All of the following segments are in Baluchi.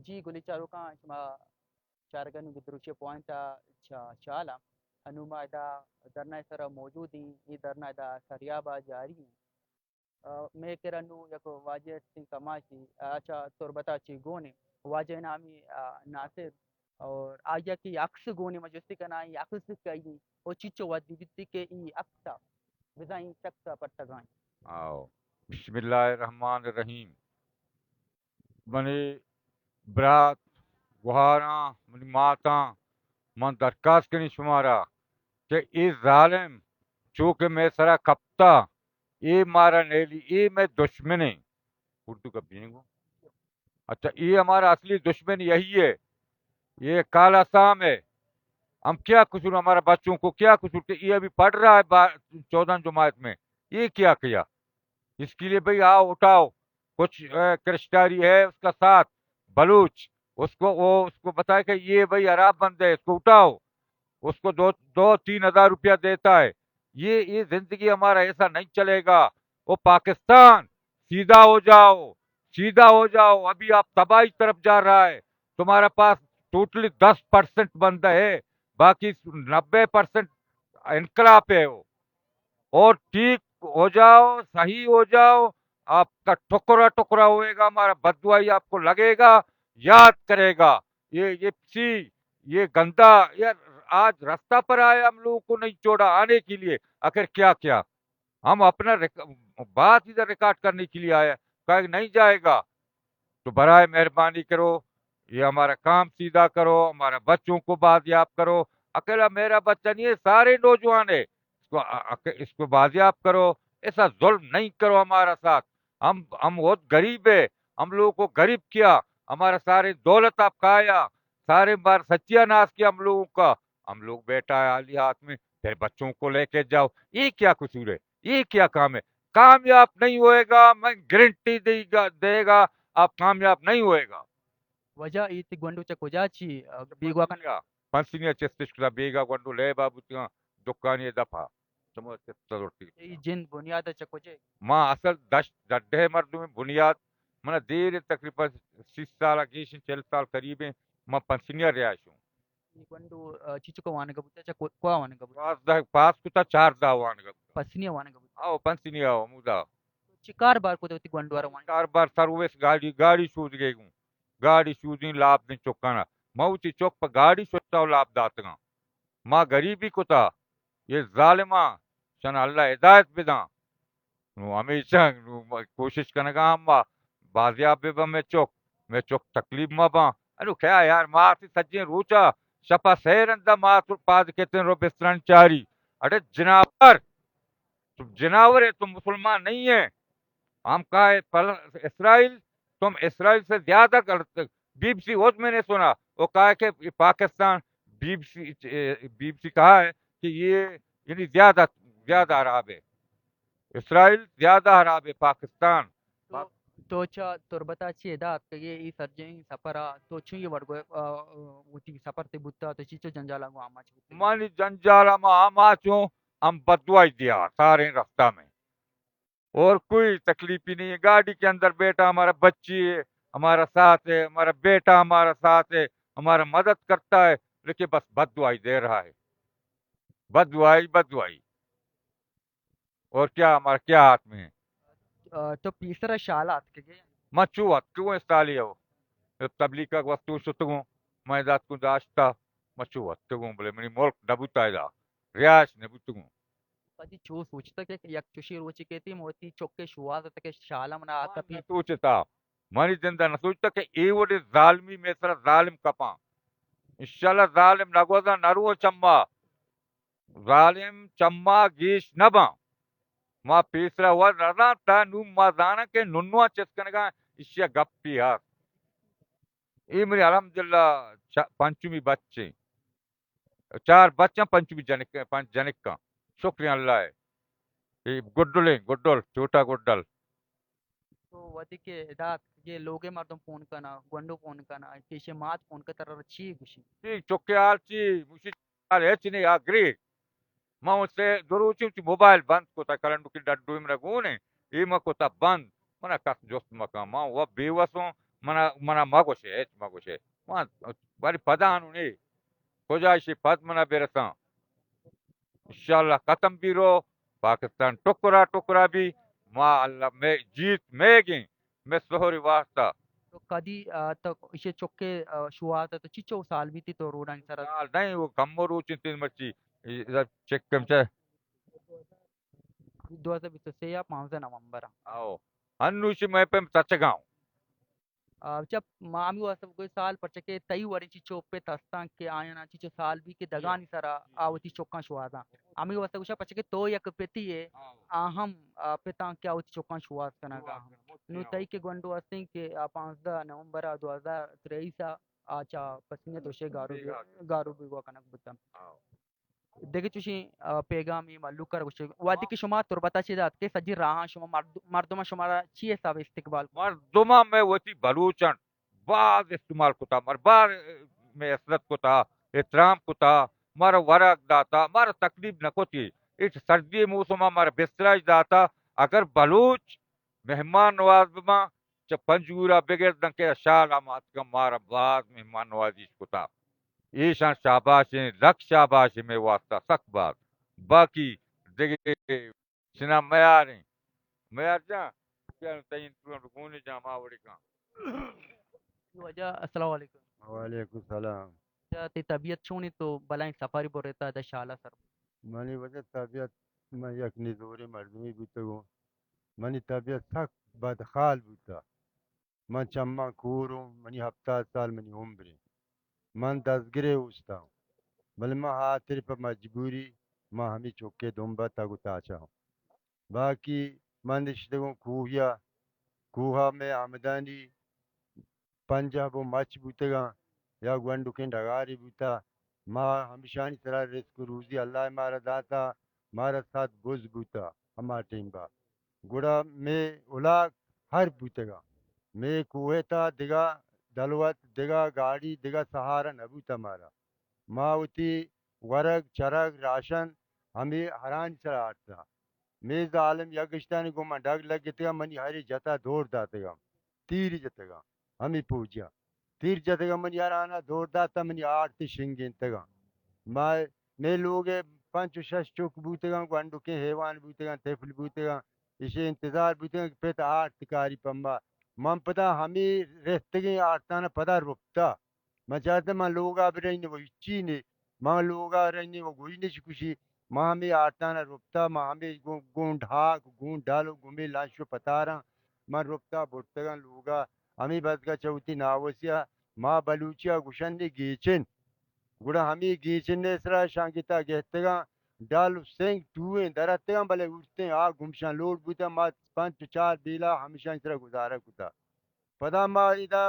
جی گلی چاروکاں، شما چارگا نوں گدروشی پوائنٹ ءَ چا-، چالاں۔ انوں ما ادا دھرنا ءِ سرا موجود ایں، اے دھرنا ادا سریاب ءَ جاری ایں۔ آ، مئے کرا نوں یک واجہ استیں کماشے، آ، چہ تربت ءَ چہ گون ایں۔ واجہ ءِ نام ایں، آ، ناصر، اور آئی ءَ کہ عکس گون ایں، ما جستی کناں، اے عکس کئی ایں، او چیچو ودی بیتی کہ اے عکس ءَ بزاں اے شخص ءَ پٹگا ایں۔ آؤ۔ بسم اللہ الرحمن الرحیم۔ منی برات، گوھاراں، منی ماتاں، من درکاست کنیں شمارا کہ اے ظالم چو کہ مئے سرا کپتا، اے مارا نیلی، اے مئے دشمن ایں۔ اردو کا بینگو۔ اچھا، اے ہمارا اصلی دشمن یہی ہے، یہ کالا سام ہے۔ ہم کیا قصور، ہمارا بچوں کو کیا قصور کہ یہ ابھی پڑھ رہا ہے با-، چودہ جماعت میں، یہ کیا کیا؟ اس کے لیے بھائی آؤ اٹھاؤ، کچھ، اے، کرشتاری ہے اس کا ساتھ، بلوچ، اس کو، وہ اس کو بتائے کہ یہ بھائی حراب بندہ ہے، اس کو اٹھاؤ، اس کو دو، دو تین ہزار روپیہ دیتا ہے۔ یہ، یہ زندگی ہمارا ایسا نہیں چلے گا۔ وہ پاکستان، سیدھا ہو جاؤ، سیدھا ہو جاؤ، ابھی آپ تباہی طرف جا رہا ہے، تمہارے پاس ٹوٹلی دس پرسنٹ بندہ ہے، باقی نبے پرسنٹ انقلاب ہے وہ۔ اور ٹھیک ہو جاؤ، صحیح ہو جاؤ، آپ کا ٹکڑا ٹکڑا ہوئے گا، ہمارا بددعائی آپ کو لگے گا، یاد کرے گا۔ یہ، یہ سی، یہ گندا، یہ آج رستہ پر آیا، ہم لوگوں کو نہیں چھوڑا آنے کے لیے، آخر کیا کیا؟ ہم اپنا ریک-، بات ادھر ریکارڈ کرنے کے لیے آیا، کہا کہ نہیں جائے گا۔ تو برائے مہربانی کرو، یہ ہمارا کام سیدھا کرو، ہمارا بچوں کو بازیاب کرو۔ اکیلا میرا بچہ نہیں ہے، سارے نوجوان ہے، اس کو، اس کو بازیاب کرو، ایسا ظلم نہیں کرو ہمارا ساتھ۔ ہم، ہم بہت غریب ہے، ہم لوگوں کو غریب کیا، ہمارا سارے دولت آپ کھایا، سارے بار ستیاناش کیا ہم لوگوں کا۔ ہم لوگ بیٹھا ہے خالی ہاتھ میں، پھر بچوں کو لے کے جاؤ، یہ کیا قصور ہے؟ یہ کیا کام ہے؟ کامیاب نہیں ہوئے گا، میں گارنٹی دے گا، دے گا، آپ کامیاب نہیں ہوئے گا۔ واجہ، اے تئی گونڈو چہ کجا چی، آ، بیگواہ کن؟ پنسنیا، پنسنیا چستش کتا، بیگا گونڈو لیبا بوتگاں، دکانی دپا۔ شما چست زورتی۔ اے جند بنیاد چہ کجے؟ ما اصل دشت ڈڈے مردم، بنیاد منا دیر تقریباً سی سال، گیشیں چل سال قریب ہیں، ما پنسنیا رہائش ہوں۔ اے گونڈو، آ، چیچکا وانگا بوتا، چہ کو-، کوا وانگا بوتا؟ دوازدہ پاس کتا، چاردہ وانگا بوتا۔ پسنیا وانگا بوتا؟ آؤ، پسنیا آؤ، مودا۔ چی کاربار کتا وتی گونڈو ءَ را وانگا؟ کاربار سروس گاڑی، گاڑی شودگے گوں۔ گاڑی شودیں لاپ دیں چکانا۔ ما وتی چک پہ گاڑی شتا و لاپ داتگاں۔ ما غریبی کتا۔ یہ ظالماں، شان اللہ ہدایت بداں۔ نوں ہمیشہ نوں کوشش کنگا ہم ما بازیاب بہ باں، مئے چک، مئے چک تکلیف مہ باں۔ انو کیا یار، ما آتی سجیں روچا شپا سئے رندا ما تو پاد کتن رو بسترانی چاری۔ اڑے جناور، تم جناور ہے، تم مسلمان نہیں ہے۔ ہم کہا ہے پل-، اسرائیل، تم اسرائیل سے زیادہ غلط۔ بی بی سی خود میں نے سنا، وہ کہا ہے کہ یہ پاکستان، بی بی سی، اے، بی بی سی کہا ہے کہ یہ یعنی زیادہ، زیادہ خراب ہے۔ اسرائیل زیادہ خراب ہے پاکستان۔ تو، تو چا تربتا چی ادا اتکگے، ای سرجیں سفرا تو چون یہ وڑ گو، آ، آ، وتی سفر تے بوتا، تو چی چو جنجالا گو آماچ بوتا؟ منی جنجالا ما آماچوں، ہم بددعائی دیا سارے رستہ میں۔ اور کوئی تکلیف ہی نہیں ہے۔ گاڑی کے اندر بیٹھا ہمارا بچی ہے، ہمارا ساتھ ہے، ہمارا بیٹا ہمارا ساتھ ہے، ہمارا مدد کرتا ہے، لیکن بس بددعائی دے رہا ہے۔ بددعائی، بددعائی۔ اور کیا، ہمارا کیا ہاتھ میں ہے؟ آ، تو پیسرا شالا اتکگے؟ ما چو اتکگوں استالی ہو۔ تبلیغ کا وقت شتگوں، میں دات کو داشتا، ما چو اتکگوں، بلے منی ملک نبوتا ادا، رہائش نبوتگوں۔ کدی چو سوچتا کہ یک چوشی روچے کیتی من وتی چکے شوہاز اتکے شالا منا آ کپی؟ نہ سوچتا، منی زندہ نہ سوچتا کہ اے وڑے ظالمی میں سرا ظالم کپاں۔ انشاءاللہ ظالم نہ گوزاں، نہ رو چما۔ ظالم چما گیش نہ باں۔ ما پیسرا وت رزاں تا نوں ما زاناں کہ ننواں چست کنگا ایشی ء گپی ہست۔ اے منی الحمدللہ چ-، پنچمی بچیں۔ چار بچاں، پنچمی جنک، پنچ جنکاں۔ شکر اللہ ہے۔ اے گڈلیں، گڈل، چھوٹا گڈل۔ تو وھدے کہ ادا اتکگے لوگے مردم فون کنا، گونڈو فون کنا، کہ ایشی مات فون کتر چی گوشی؟ چی چکے حال چی؟ گوشی حال ہچ نہیں، آ گریگ۔ ما اسے دو روچی چی موبائل بند کتا، کلنڈو کی ڈڈو امرا گونے، اے ما کتا بند۔ منا کس جست مکن، من و بیوسوں، منا، منا مگوشے، ہچ مگوشے۔ من بری پدا نوں نے، کجا اشی پد منا برساں۔ انشاءاللہ ختم بی رو، پاکستان ٹکرا ٹکرا بی، ما اللہ میں جیت میں گیں، میں سہری واسطہ۔ تو کدی، آ، تو ایشی چکے، آ، شوہاز تو چیچو سال بیتی تو روڈانی سرا؟ سال نہیں، وہ کم روچ انت مرچی، اے، چکم چے۔ دو ہزار بیست و سے یا پانزدہ نومبر۔ آؤ۔ انوشی میں پہ تچگاؤں۔ آ، چہ ما ہمے واسطہ گوشت سال، پرچہ کہ تئی وڑیں چیچو پت ہستاں کہ آیانا چیچو سال بی کہ دگانی سرا آ وتی چکاں شوہازاں۔ ہمے واسطہ گوشاں پرچہ کہ تو یک پتی ئے، آ ہم، آ، پتاں کہ آ وتی چکاں شوہاز کنگا۔ نوں تئی کہ گونڈو ہستیں کہ آ پانزدہ نومبر ء دو ہزار تریس ء آ چہ پسنی ء توشے گارو بی-، گارو بیگواہ کنگ بوتاں۔ دگہ چوشیں، آ، پیغامے مھلوک ء را گوشگ، وھدے کہ شما تربت ء چہ دات کہ سجی راہاں شما مرد-، مردماں شمارا چی حساب ء استقبال کت؟ مردماں مئے وتی بلوچاں باز استعمال کتا، مر باز مئے عزت کتا، احترام کتا، مارا ورگ داتا، مارا تکلیف نہ کتی۔ اچ سردی موسم ء مارا بستراش داتا۔ اگر بلوچ مہمان نواز بباں، چہ پنجگور ء بگر داں کہ شال ء ما اتکاں، مارا باز مہمان نوازی اش کتا۔ ایشاں شاباشیں، لک شاباشیں مئے واسطہ سک باز۔ باقی دگہ سنا میاریں۔ میار جان، بیا تئیں تو گونے جان ما وڑی کن۔ واجہ السلام علیکم۔ وعلیکم السلام۔ واجہ تئی طبیعت چونی تو بلائیں سفری برتا دا شالا سر؟ منی واجہ طبیعت، من یک نزوریں مردمے بوتگوں۔ منی طبیعت سک بدحال بوتا۔ من چماں کور اوں، منی ہپتاد سال منی عمر ایں۔ من دزگرے اوستا اوں، بلے من ہاتر پہ مجبوری من ہمے چکے دمبا تگ و تاچا اوں۔ باقی من نشتگوں کوہیا، کوہا مئے آمدانی پنجاہ بو مچ بوتگاں، یا گونڈکیں ڈگارے بوتا۔ ما ہمشانی سرا رزق و روزی اللہ مارا داتا، مارا صد بز بوتا ہما ٹیمبا۔ گڑا مئے الاک ہر بوتگاں۔ مئے کوہ تا دگہ دلوت، دگہ گاڑی، دگہ سہارا نبوتا مارا۔ ما وتی ورگ، چرگ، راشن ہمے ہرانی سرا آرتا۔ مئے ظالم یک گشتانی گوں من ڈگ لگتگاں، منی ہرے جتا دور داتگاں، تیر جتگاں، ہمے پوجیاں تیر جتگاں، منی ہرانا دور داتاں، منی آرت شنگینتگاں۔ ما، مئے لوگ ء پنچ و شش چک بوتگاں، گونڈکیں حیوان بوتگاں، طفل بوتگاں، ایشی انتظار بوتگاں کہ پت آرت کاری پما۔ من پدا ہمے رہتگیں آرتانا پدا رپتا۔ من چارتہ من لوگا برئیں و ہچی نے، من لوگا رئیں و گوئی نے چکشی، من ہمے آرتانا رپتا، من ہمے گون-، گونڈ ہاک، گونڈ ڈال و گمے لنش و پتاراں من رپتا برتگاں لوگا۔ ہمے بزگا چہ وتی ناوسیا ما بلوچیا گوشن نے گیچن۔ گڑا ہمے گیچن ء سرا شانگتا گہتگاں، ڈال و سنگ ٹوئیں درتگاں، بلے اورتیں آ گمشان لوڑ بوتاں، ما پنچ و چار بیلا ہمشانی سرا گزارہ کتا۔ پدا ما ادا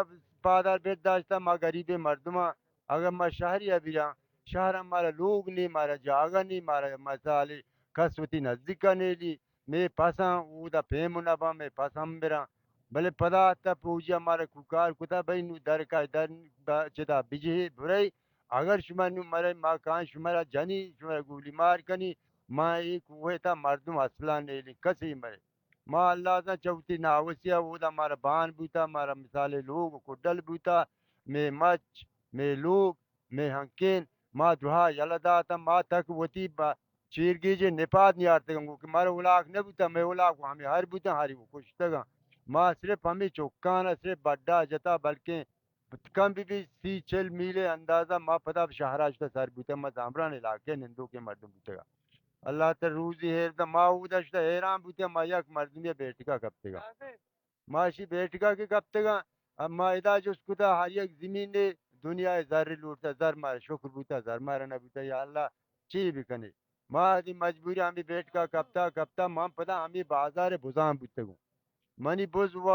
پادار برداشتہ، ما غریبیں مردماں، اگر ما شہری ء بیراں، شہر ء مارا لوگ نے، مارا جاگہ نے، مارا مثال کس وتی نزدیک ء نیلی، مے پساں اودا پیم نہ باں، مے پس ہم براں۔ بلے پدا تا پوجی ء مارا کوکار کتا، بھئی نو در کا در چدا بجہے برئی، اگر شما نو مرے ما کان شمارا جنی، شمارا گولی مار کنی، ما اے کوہ تا مردم اصلا نیلی، کسی مرے۔ ما اللہ زان چہ وتی ناوسی ء اودا مارا بان بوتا، مارا مثال لوگ و کڈل بوتا، مے مچ، مے لوگ، مے ہنکین، ما درہا یلہ داتا، ما تک وتی با-، چیرگیجے نپاد نیارتگاں، گو کہ مارا اولاک نہ بوتا، مے اولاک ہمے ہر بوتا، ہری و کشتگاں۔ ما صرف ہمے چکان ء صرف بڈا جتا، بلکیں کم بہ بیت سی چل میل ء اندازہ ما پدا شہر ء شتہ سر بوتگ، ما زامران علاقہ ء نندوکیں مردم بوتگ۔ اللہ تر روزی ہیر دہ، ما اودا شتہ حیران بوتگ، ما یک مردمی ء بیٹکا کپتگ۔ ما اشی بیٹکا کہ کپتگ، ما ادا جست کتا ہر یک زمین ء دنیا ء زر لوٹتا، زر مارا شکر بوتا، زر مارا نہ بوتا، یا اللہ چی بکنے؟ ما دی مجبوری ہمیں بیٹکا کپتا کپتا، من پدا ہمیں بازار بزان بوتگوں۔ منی بز و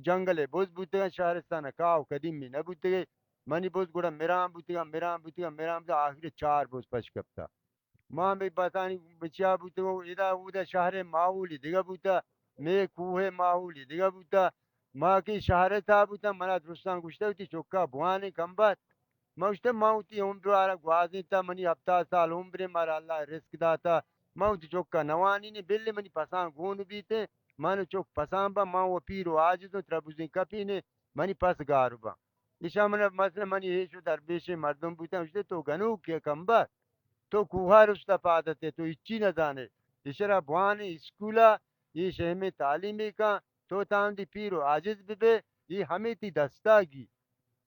جنگل ء بز بوتگاں، شہرستان ء کاو قدیمی نہ بوتگے۔ منی بز گڑا مران بوتگاں، مران بوتگاں، مران بوتگاں، آخر چار بز پش کپتا۔ ما ہمے بسانی بچیا بوتگوں، ادا اودا شہر ء ماحولی دگہ بوتا، مے کوہ ء ماحولی دگہ بوتا۔ ما کہ شہر ء تا بوتاں، منا درستاں گوشتہ وتی چکا بوانیں کمبت۔ من گوشتہ، من وتی عمر آرا گوازینتا، منی ہفتاد سال عمریں، مارا اللہ رزق داتا، من وتی چکا نوانینیں، بلے منی پساں گون بیتیں، من چک پسان باں، من و پیر و عاجز اوں، ترا بزیں کپی نے، منی پس گار باں۔ ایشاں من، مثلاً منی ایش و دربیشیں مردم بوتاں، گوشتے تو گنوک ئے کمبر، تو کوہا رشتہ پادت ئے، تو ہچی نزانے۔ ایشرا بوان اسکولا، ایش ہمے تعلیمے کن، تو تاں دی پیر و عاجز ببے، ای ہمے تی دستا گی۔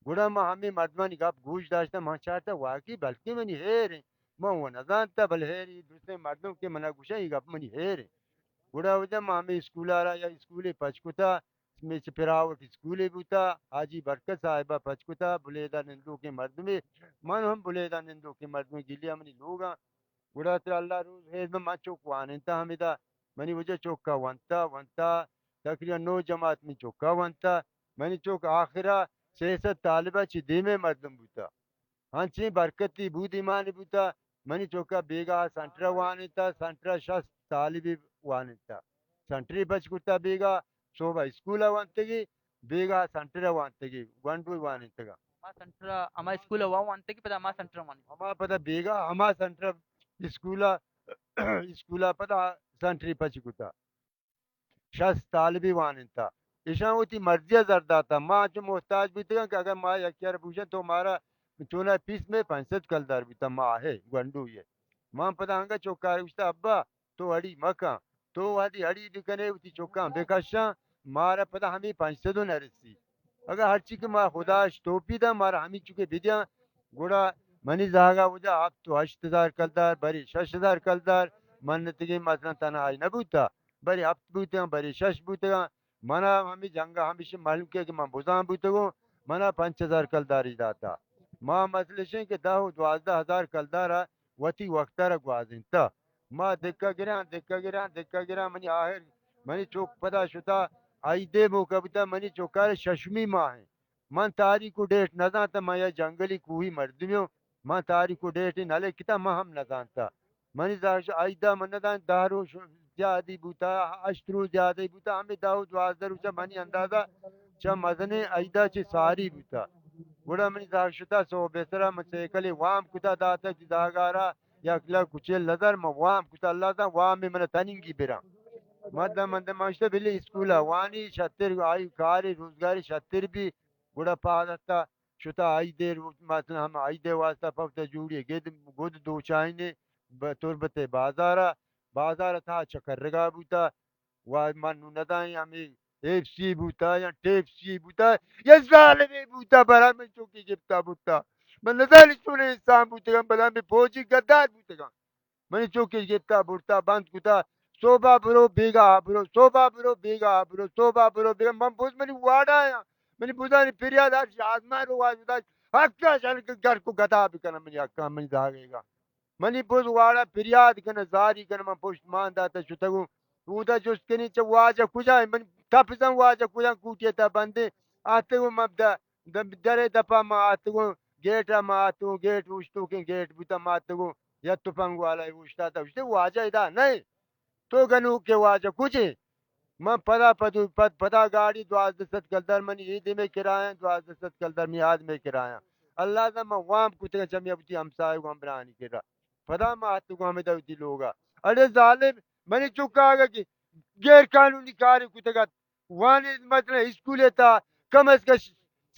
گڑا ما ہمے مردمانی گپ گوش داشتہ، ما چارتہ واقعی بلکیں منی ہیر ایں۔ ما و نزانتہ، بل ہیر ای درستیں مردم کہ منا گوشاں، ای گپ منی ہیر ایں۔ گڑا وجہ ما ہمے اسکولا را یا اسکولے پچ کتا، ہمے چہ پراوٹ اسکولے بوتا، حاجی برکت صاحبہ پچ کتا، بلیدہ نندوکیں مردمے، من ہم بلیدہ نندوکیں مردمے، گلیا منی لوگاں۔ گڑا ترا اللہ روز ہیر بہ من چک وانینتا ہمیدا، منی وجہ چکا ونتا، ونتا، تقریباً نو جماعت من چکا ونتا، منی چک آخرا سئے سد طالبہ چہ دیمے مردم بوتا۔ ہنچیں برکتی بود ایمانی بوتا، منی چکا بیگاہ سنٹرا وانینتا، سنٹرا شست طالبی وانینتا۔ سنٹری پچ کرتا بیگاہ، صوبہ اسکولا وانتگی، بیگاہ سنٹرا وانتگی، گونڈو وانینتگا۔ ہما سنٹرا، ہما اسکولا وا وانتگی، پدا ہما سنٹرا وانینتگی۔ ہما پدا بیگاہ، ہما سنٹرا اسکولا، اسکولا پدا سنٹری پچ کرتا۔ شست طالبی وانینتا۔ ایشاں وتی مرضی ء زر داتا۔ ما انچو محتاج بوتگاں کہ اگر ما یکے ء را بوشاں تو مارا چونا پیس میں پنچ سد کلدار بوتا ماہ ء گونڈو ء۔ ما پدا انگا چکار گوشتا، ابا تو اڑی مکن، تو وہدی اڑی بکنے وتی چکاں بکشاں، مارا پدا ہمے پنچ سد نہ رسی۔ اگاں ہرچی کہ ما خداش توپی داں، مارا ہمینچو کہ بدیاں، گڑا منی زہگا وجہ ہپت و ہشت ہزار کلدار، برے شش ہزار کلدار، من نتگیں مثلاً تنہائی نہ بوتا، برے ہپت بوتگاں، برے شش بوتگاں۔ منا ہمے جنگا ہمیش معلوم کہ، کہ من بزان بوتگوں، منا پنچ ہزار کلداری داتا۔ ما مثلشیں کہ دہ و دوازدہ ہزار کلدارا وتی وقتا را گوازینتا۔ ما دکا گراں، دکا گراں، دکا گراں، منی آہر، منی چک پدا شتا، عیدے موقع بوتا، منی چکار ششمی ماہ ایں۔ من تاریخ و ڈیٹ نزانتا، من یا جنگلی کوہی مردمیوں، من تاریخ و ڈیٹ نلکتا، من ہم نزانتا۔ منی زاش عیدا من ندان، دہ روچ زیادی بوتا، ہشت روچ زیادی بوتا، ہمیں دہ و دوازدہ روچا منی اندازہ چہ مزنیں عیدا چہ ساری بوتا۔ گڑا منی زاگ شتا سہب ء سرا من سیکلے وام کتا داتا وتی زاگارا، یک لک و چل ہزار من وام کتا، اللہ زان وام من تنینگی براں۔ مدہ من دہ من شتا بلی اسکولا وانی شتر آئی کاری روزگاری شتر بی۔ گڑا پاد اتہ شتا عیدے رو-، مثلاً ہم عیدے واسطہ پہ وتا جوڑی گد، گد دوچائینے ب-، تربت بازارا، بازار تہا چکرگا بوتا۔ و من نوں ندائیں ہمے ایف سی بوتا یا ٹیپ سی بوتا یا ظالمے بوتا، برا من چوکی گپتا بوتا۔ من نزانی چونیں انسان بوتگاں، بلے ہمے فوجی گدار بوتگاں۔ منی چوکی گپتا برتا، بند کتا، صوبہ برو، بیگاہ برو، صوبہ برو، بیگاہ برو، صوبہ برو، بیگاہ۔ من بوز منی واڑا آیا، منی بوزانی پریاد ہر آزمان رو واجدا، حقا شان گھر کو گدا بکنم منی حقا، منی داگے گا۔ منی بز واڑا پریاد کنہ، زاری کنہ، من پشت مان داتہ شتگوں۔ اودا جست کنی چہ واجہ کجا ایں؟ من تپزاں واجہ کجا، کوٹی تا بندے۔ آتگوں من د-، د-، درے دپا من آتگوں، گیٹا من آتگوں، گیٹ اوشتوکیں گیٹ بوتا، من آتگوں۔ یا تپنگ والا اوشتاتا، گوشتے واجہ ادا نہ ایں۔ تو گنوکے واجہ کجے؟ من پدا پدو-، پد-، پدا گاڑی دوازدہ سد کلدار منی اے دیمے کرایاں، دوازدہ سد کلدار منی آ دیمے کرایاں۔ اللہ زان من وام کتگاں چمی وتی ہمسایگ و ہمبراہانی کرا۔ پدا ما اتکگوں ہمدا وتی لوگا۔ اڑے ظالم، منی چکا اگہ کہ غیر قانونی کارے کتگ ات، وانی مثلاً اسکولے تا کم از کم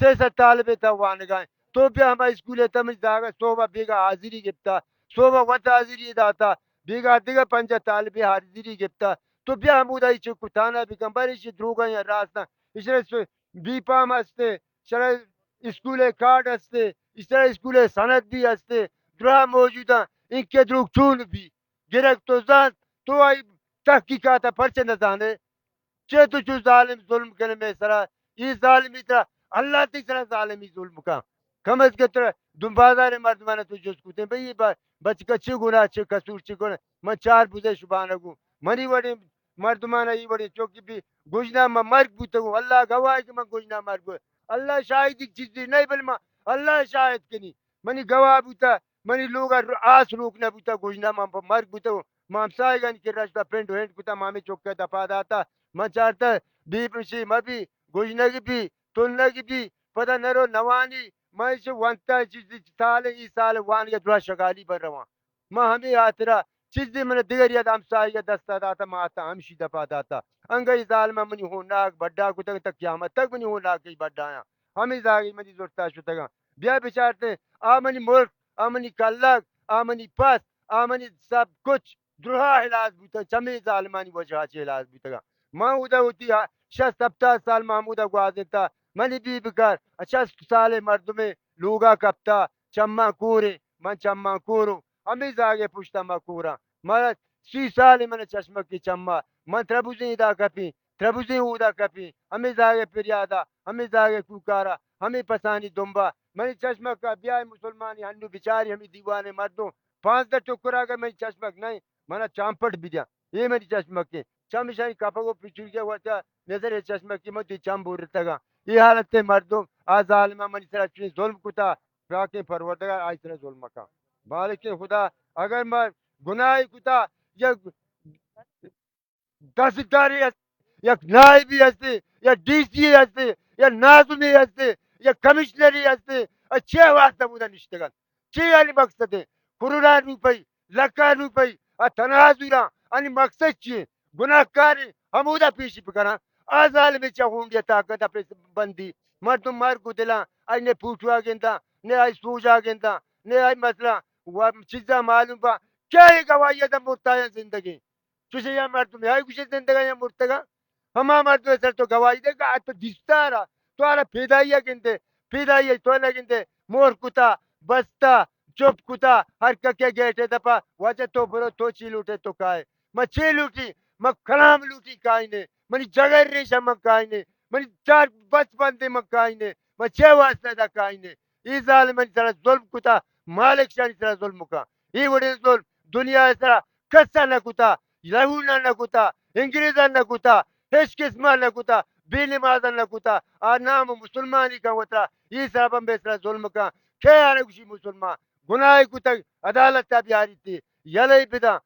سئے سد طالبے تا وانگا ایں۔ تو بیا ہما اسکولے تا منی زاگا صوبہ بیگا حاضری گپتا، صوبہ وت حاضری داتا، بیگا دگہ پنجاہ طالبے حاضری گپتا۔ تو بیا ہمودا ای چکو تانا بکن، بارے ایشی دروگاں یا راستاں۔ ایشرا س-، بی پام ہستے، ایشرا اسکولے کارڈ ہستے، ایشرا اسکولے سند بھی ہستے، دراہ موجوداں، انکے دروگ چون بھی۔ گرگ تو زانت، تو آئی تحقیقاتا پرچہ نزانے؟ چے تو چو ظالم ظلم کنے مئے سرا؟ اے ظالمی ترا، اللہ تئی سرا ظالمی ظلم کن۔ کم از کم ترا دم بازار مردمانا تو جست کتیں، بھئی اے با-، بچکا چے گناہ، چے قصور، چے گناہ؟ من چار بزے شبانگوں۔ منی وڑیں مردمانا اے وڑیں چوکی بی گژنا من مرگ بوتگوں۔ اللہ گواہ کہ من گژنا مرگ بو-، اللہ شاہدی چیزی نہیں، بل من اللہ شاہد کنی۔ منی گواہ بوتا، منی لوگا ر-، آس روک نہ بوتا، گژنا من پہ مرگ بوتگوں۔ ما ہمسایگانی کرا شتا پنڈ و ہنڈ کتا، ما ہمے چکا دپا داتا۔ من چارتا بی پشی مبی، گژنگ بی، تنگ بی، پدا نرو نوانی۔ ما ایش ونتا چیزی سال، ای سال وانگا درا شگالی بر رواں۔ ما ہمے ہاترا چیزی من دگری اد ہمسایگا دستا داتا، ما آتا ہمشی دپا داتا۔ انگہ ای ظالماں منی ہوناک بڈا کتگ، تا قیامت تک منی ہوناک ای بڈایاں۔ ہمے زاگی منی زرتا شتگاں۔ بیا بچارتے، آ منی ملک، آ منی کلگ، آ منی پس، آ منی سب کچھ درہا ہلاس بوتگ، چمے ظالمانی وجہا چہ ہلاس بوتگاں۔ من اودا وتی ہا-، شست ہپتاد سال من ہمودا گوازینتا، منی بی بکار شست سالے مردمے لوگا کپتا، چماں کورے، من چماں کوروں، ہمے زاگے پشتا من کوراں۔ من سی سالے من چشمکی چما، من تربوزیں ادا کپیں، تربوزیں اودا کپیں، ہمے زاگے پریادا، ہمے زاگے کوکارا، ہمے پسانی دمبا۔ منی چشمکا بیائے مسلمانی ہنو بچاری ہمے دیوانے مردم، پانزدہ ٹکرا اگر منی چشمک نئیں، منا چامپٹ بدیاں۔ اے منی چشمکیں۔ چم اشانی کپگ و پچوری کے وتا نظر اے چشمکی من تی چم بورتگاں۔ اے حالت مردم، آ ظالماں منی سرا چویں ظلم کتا، پاکیں پروردگار آئی سرا ظلم مکن۔ مالکیں خدا، اگر من گناہے کتا، یا تحصیلدارے است، یک نائبے است، یا ڈی سی است، یا ناظمے است، یا کمشنرے است، ء چے واسطہ بودا نشتگن؟ چے آنی مقصد ہے؟ کروڑا روپئی، لکھا روپئی، ء تنہا زوراں، آنی مقصد چی ہے؟ گناہکاریں، ہمودا پیشی بکناں۔ آ ظالمے چہ ہونڈیا طاقت ء پیس بندی، مردم مرگ و دلاں، آئی نے پوٹوا گنداں، نے آئی سوجا گنداں، نے آئی مثلاً و چیزا معلوم با، کیا اے گواہی ء داں مرتایاں زندگیں؟ چوشیں یا مردم یا گوشے زندگاں یا مرتگاں۔ ہما مردم سر تو گواہی دے کہ آ تو دیستارا، تو آرا پیدائی ء گندے، پیدائی ء تو نہ گندے، مہر کتا، بستا، چپ کتا، ہر ککے گیٹے دپا، واجہ تو برو، تو چی لوٹے تو کائے۔ من چے لوٹی؟ من کلام لوٹی کائینے، منی جگر ریشہ من کائینے، منی چار بچ بندے من کائینے، من چے واسطہ دا کائینے؟ اے ظالمانی سرا ظلم کتا، مالک شانی سرا ظلم کن۔ اے وڑیں ظلم دنیا سرا کسا نہ کتا، یہوداں نہ کتا، انگریزاں نہ کتا، ہچ قسما نہ کتا، بے نمازاں نہ کتا۔ آ نام مسلمانی کن وترا، اے سرا بمبے سرا ظلم کن۔ کئے آرا گوشی مسلمان؟ گناہ کتگ، عدالت ء بیاری تی، یلہ بداں،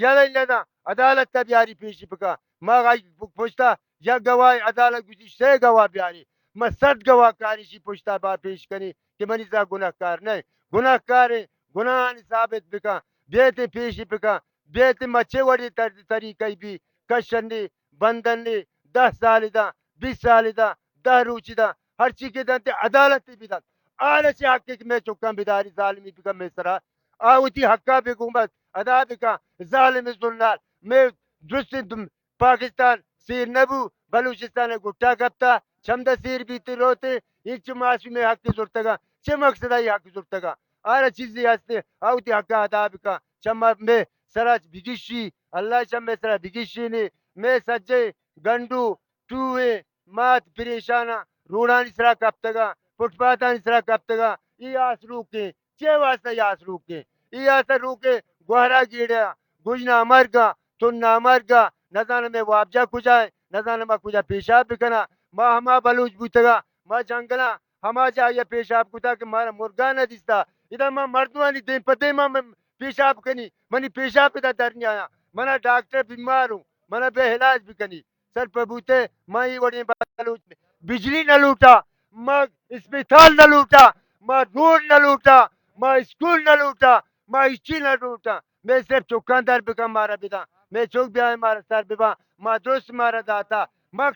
یلہ نداں، عدالت ء بیاری پیشی بکن۔ ما آئی پشتا یک گواہ، عدالت گوشی سے گواہ بیاری، ما صد گواہ کاری شی پشتا با پیش کنی کہ منی زا گناہ کار نہ، گناہ کاریں، گناہانی ثابت بکن، بیت پیشی بکن، بیت ما چے وڑی طر-، طریقہ بی، کشنی، بندنی، دہ سال داں، بیست سال داں، دہ روچ داں، ہرچی کہ دنت عدالت بدنت۔ آ چہ حق کہ مئے چکاں بداری، ظالمی بکن مئے سرا۔ آ وتی حقا بگومت ادا بکن۔ ظالم زنار، مئے درستیں دم-، پاکستان سیر نبو، بلوچستان گٹا کپتا، چمدا سیر بیت روتے، انچو معصومیں حق زرتگا، چہ مقصدا ای حق زرتگا؟ آرا چیزے ہستے، آ وتی حقا ادا بکن۔ چما مئے سرا بگشی، اللہ چہ مئے سرا بگشینی۔ مئے سجے گنڈو، ٹوہیں، مات پریشاناں، روڈانی سرا کپتگاں، فٹ پاتھانی سرا کپتگاں۔ ای آس روکیں، چے واسطہ ای آس روکیں؟ ای آس روکیں، گوہرا گیڑا، گژنا مرگا، تنا مرگا، نزاناں مئے وابجا کجا ایں، نزاناں ما کجا پیشاب بکناں۔ ما ہما بلوچ بوتگاں، ما جنگلاں، ہما جاہیا پیشاب کتا کہ مارا مرگا نہ دیستا۔ ادا ما مردمانی دیم پہ دیما پیشاب کنی، منی پیشاب ادا در نیایاں۔ منا ڈاکٹر بیمار اوں، منا بے علاج بکنی۔ سر پہ بوتے، ما ای وڑیں بلوچ بجلی نہ لوٹا، ما اسپتال نہ لوٹا، ما روڈ نہ لوٹا، ما اسکول نہ لوٹا، ما ہچی نہ لوٹا۔ مئے صرف چکاں در بکن، مارا بداں۔ مئے چک بیائیں مارا سر بباں۔ ما درست مارا داتا۔ ما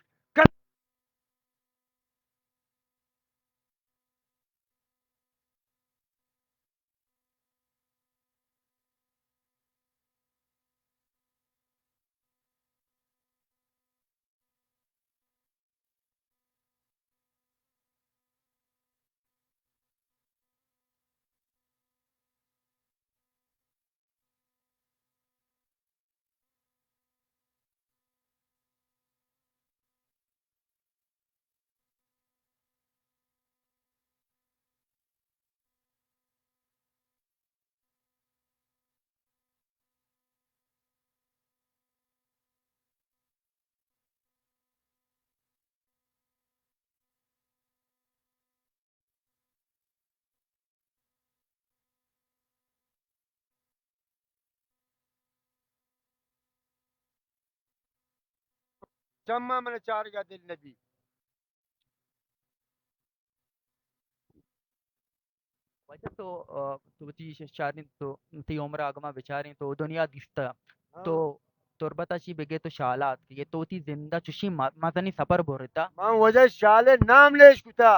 چماں من چارگا دل نبی۔ واجہ تو، آ، تو وتی ش-، شارین تو، تئی عمر آگما بچاریں تو دنیا دیستا۔ ہاں۔ تو تربت ءَ چی بگے تو شال ءَ اتکگے، تو وتی زند ءَ چوشیں م-، مزنیں سپر برتا؟ من واجہ شال ءِ نام لیش کتا،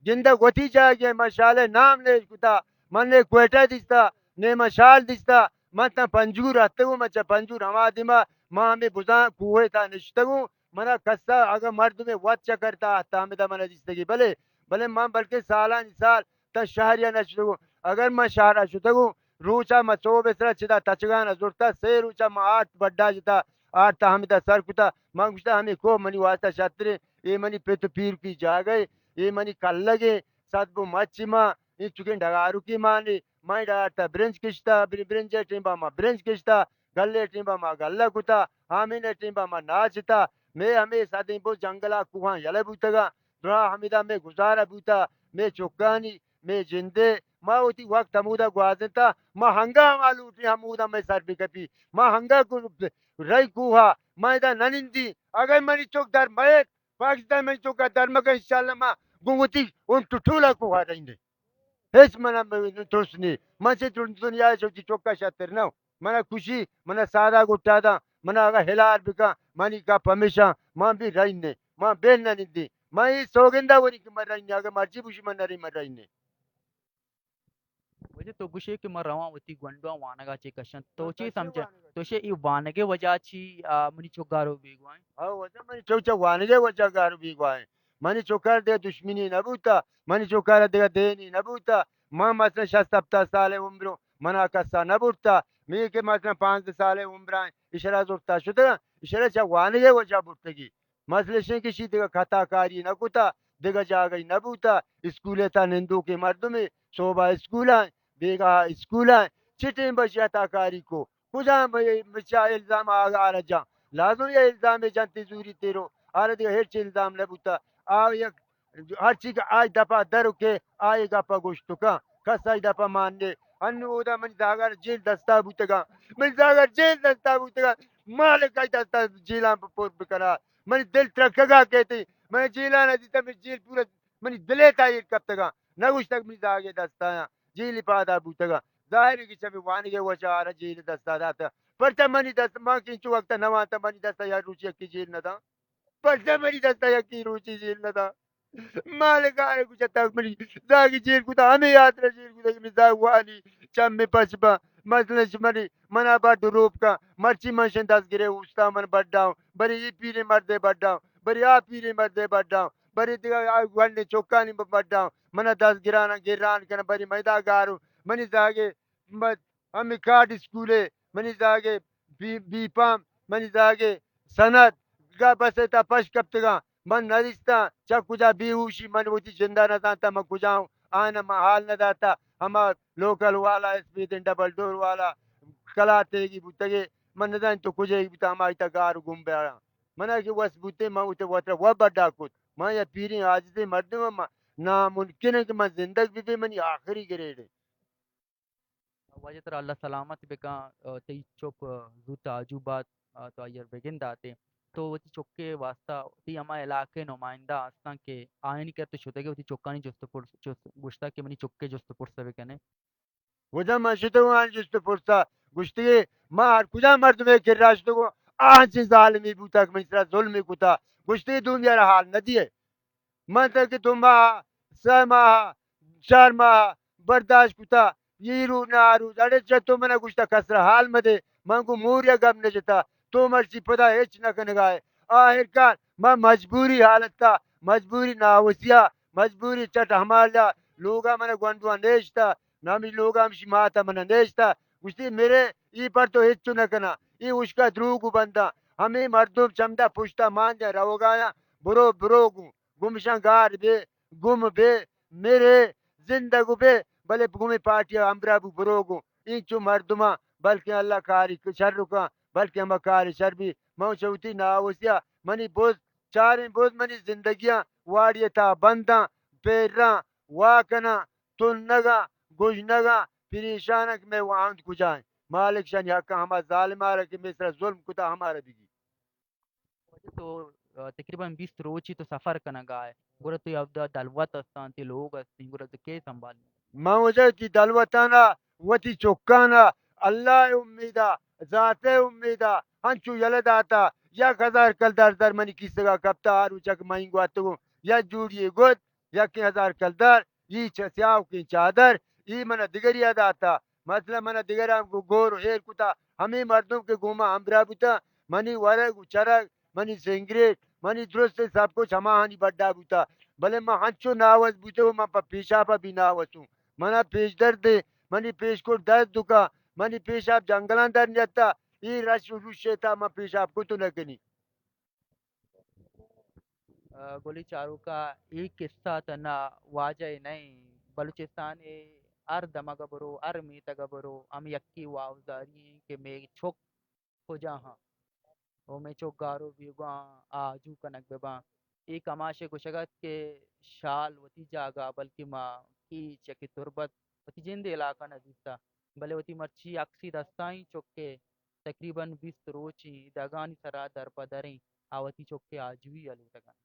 گندگ وتی جاگہ ءَ، من شال ءِ نام لیش کتا، من نے کوئٹہ دیستا، نے من شال دیستا، من تاں پنجگور اتکگوں، من چہ پنجگور ہما دیما، من ہمے بزاں کوہ ءِ تہا نشتگوں، منا کسا اگاں مردمے وت چکر تہا اتکا ہمدا منا دیستگی، بلے، بلے من بلکیں سالانی سال تاں شہر ءَ نہ شتگوں۔ اگر من شہر ءَ شتگوں، روچا من سہب ءِ سرا چدا تچگان ءَ زرتا، سے روچا من آرت بڈا جتا، آرت ءَ ہمدا سر کتا۔ من گوشتا، ہمے کوہ منی واسطہ شتریں، اے منی پت ءُ پیرکی جاگہ اے، اے منی کلگیں، سد بو مچی ما، اے چکیں ڈگارکی مانے، ما اے ڈگار تہا برنج کشتا، بر-، برنج ءِ ٹیمبا ما برنج کشتا، گلے ءِ ٹیمبا ما گلہ کتا، ہامین ءِ ٹیمبا ما ناچتا۔ مے ہمے سدیں بو جنگلا کوہاں یلہ بوتگاں، دراہ ہمیدا مے گزارہ بوتا، مے چکانی، مے جندے، ما وتی وقت ہمودا گوازینتا، ما ہنگا ہما لوٹیں ہمودا مے سر بکپی، ما ہنگا کو رئی کوہا، ما ادا ننندی، اگر منی چک در مئیت، پاکستان منی چکا در مکن، انشاءاللہ ما گوں وتی اون ٹٹولا کوہا رئینے۔ ہچ منا ترس نی۔ من چہ دن-، دنیا ءَ چہ وتی چکا شتر نہ۔ منا کشی، منا سادا گٹا داں، منا اگاں ہلار بکن، منی گپ ہمیشاں، من بھی رئین نے، من بین نہ نندی۔ من اے سوگندا وری کہ من رئین نے، اگاں مرچی بوشی من نریں من رئین نے۔ واجہ تو گوشے کہ من رواں وتی گونڈواں وانگا چے کشاں۔ تو چی سمجھے؟ تو شے ای وانگے وجہ چی، آ، منی چک گارو بیگواہیں؟ ہاں، واجہ منی چک چہ وانگے وجہ گارو بیگواہیں۔ منی چکار دگہ دشمنی نہ بوتا، منی چکار دگہ دینی نہ بوتا۔ من مثلاً شست ہپتاد سال عمروں، منا کسا نہ برتا۔ می کہ مثلاً پانزدہ سال عمرائیں، اشرا زرتا شتگاں، اشرا چہ وانگے وجہ برتگی۔ مسئلہ شیں کہ شی دگہ خطا کاری نہ کتا، دگہ جاگہی نہ بوتا، اسکولے تا نندوکیں مردمے، صوبہ اسکولاں، بیگاہ اسکولاں، چٹیں بشی خطا کاری کو۔ کجام بچا الزام آگا آرا جان؟ لازم یا الزام جنتی زوری تیرو، آرا دگہ ہچ الزام نہ بوتا۔ آ یک ہرچی کہ آئی دپا در کہ آئی گپا گوشت کن، کس آئی دپا مان نے۔ انو اودا منی زاگر جیل دستا بوتگا، منی زاگر جیل دستا بوتگا، مالک آئی دستا جیلان پر بکنا۔ منی دل ترکگا کہتی، منی جیلان دیتا، منی جیل پورا منی دلے تا ایر کپتگا۔ نہ گوشتگ منی زاگے دستایاں، جیل پادا بوتگا۔ ظاہر ہے کہ چمی وانگے وجہ آرا جیل دستا داتا۔ پرچہ منی دست، من کہ انچو وقتا نوانتا منی دستا یا روچی یکی جیل نہ داں۔ پرچا منی دستا یکی روچی جیل نہ داں؟ مالک آرے کچھ تک منی زاگی جیل کتا، ہمیں یاترا جیل کتا کہ منی زاگ وانی چم میں پچ با۔ مثلاً شمنی منا بڈ روپ کا، مرچی من شن دست گرے اوستا من بڈاؤں، بری یہ پیرے مردے بڈاؤں، بری آ پیرے مردے بڈاؤں، بری دیگا آ گونڈے چوکانی بڈاؤں، منا دست گرانا گران کنا، بری میدا گارو، منی زاگے ہمے کارڈ اسکولے، منی زاگے بی، بی پام، منی زاگے سند، گا بس تا پش کپتگاں۔ من ندیستاں، چہ کجا بے ہوشی، من وتی جندا نزانتا، من کجا ہوں، آنا من حال نداتا۔ ہما لوکل والا، اسپیدن ڈبل ڈور والا، کلاتیگی بوتگے، من نزانت تو کجا بوتا، ہما ایتا گار گم بیاراں۔ منا کہ وس بوتے، من وتی وترا و بڈا کت۔ من یا پیریں عاجزیں مردم، من ناممکن ہے کہ من زندگ ببے، منی آخری گریڈ ہے۔ واجہ ترا اللہ سلامت بکن، آ، تئی چک، آ، زوت آجو بات، آ، تو آئی ءَ بگنداتے۔ تو وتی چکے واسطہ تئی ہما علاقے نمائندہ ہستاں کہ آیانی کر تو شتگے وتی چکانی جست و پرس، جست، گوشتا کہ منی چکے جست و پرس بکنے۔ واجہ من شتگوں آن جست و پرسا، گوشتگے ما ہر کجا مردمے کرا شتگوں، آ انچیں ظالمی بوتا کہ منی سرا ظلمی کتا، گوشتگے دومی را حال ندیے۔ من تاں کہ دو ماہ، سہ ماہ، چار ماہ برداشت کتا، یہ رو نہ آ روز۔ اڑے چہ تو منا گوشتا کسرا حال مدے، من گوں موریا گپ نہ جتا، تو مرچی پدا ہچ نہ کنگائے۔ آخرکار من مجبوری حالتا، مجبوری ناوسیا، مجبوری چٹ ہمالا، لوگا منا گونڈواں نیشتا، نامی لوگا ہمشی ماتا منا نیشتا۔ گوشتی میرے ای پر تو ہچو نہ کنا، ای اشکا دروگ بنداں، ہمے مردم چمدا پشتا مان دیا روگایاں، برو برو گوں۔ گمشاں گار بے، گم بے، مرے، زندگ بے، بلے گمے پارٹی ہمراہ بو برو گوں۔ اینچو مردماں بلکیں اللہ کاری شر کن، بلکیں ہما کاری شر بی۔ من چہ وتی ناوسیا منی بز، چاریں بز منی زندگیاں واڑی تا بنداں، پیراں، واکناں، تنگاں، گژنگاں، پریشاناں کہ مئے واہند کجا انت؟ مالک شانی حقاں ہما ظالمارا کہ مئے سرا ظلم کتا ہمارا بگی۔ تو، آ، تقریباً بیست روچی تو سفر کنگا ئے، گڑا تو اودا دلوت استاں، تئی لوگ استیں، گڑا تو کے سنبھالی؟ من واجہ وتی دلوتانا، وتی چکانا، اللہ ءِ امیدا، ذات ءِ امیدا، ہنچو یلہ داتا، یک ہزار کلدار زر منی کیسگا کپتا، آ روچا کہ من گواتگوں، یک جوڑی گد، یکیں ہزار کلدار، ای چہ سیاہوکیں چادر، ای منا دگریا داتا۔ مثلاً منا دگراں گو-، گور و ایر کتا، ہمے مردم کہ گوما ہمبراہ بوتا، منی ورگ و چرگ، منی سنگریٹ، منی درست سب کچھ ہماہانی بڈا بوتا۔ بلے من ہنچو ناوس بوتگوں، من پہ پیشاپا بھی ناوسوں۔ منا پیش درد دے، منی پیشکٹ درد دکا، منی پیشاپ جنگلاں در نیتا، ای رش و روشے تا من پیشاپ کتو نکنی۔ ء گلی چاروکا، اے قصہ تنا واجہ ء نہ انت، بلوچستان ء ہر دمگ ء برو، ہر میتگ ء برو، ہم یکے واوزاری انت کہ مئے چک کجا ہاں، او مئے چک گار و بیگواہ آجو کنگ بہ باں۔ اے کماش ء گوشگ ات کہ شال وتی جاگہ، بلکہ ما کیچ یا کہ تربت وتی جند ء علاقہ نہ دیستہ، بلے وتی مرچی عکسی دستائیں چک ء تقریباً بیست روچیں دگانی سرا در پہ دریں آ وتی چک ء آجوئی ء لوٹگ انت۔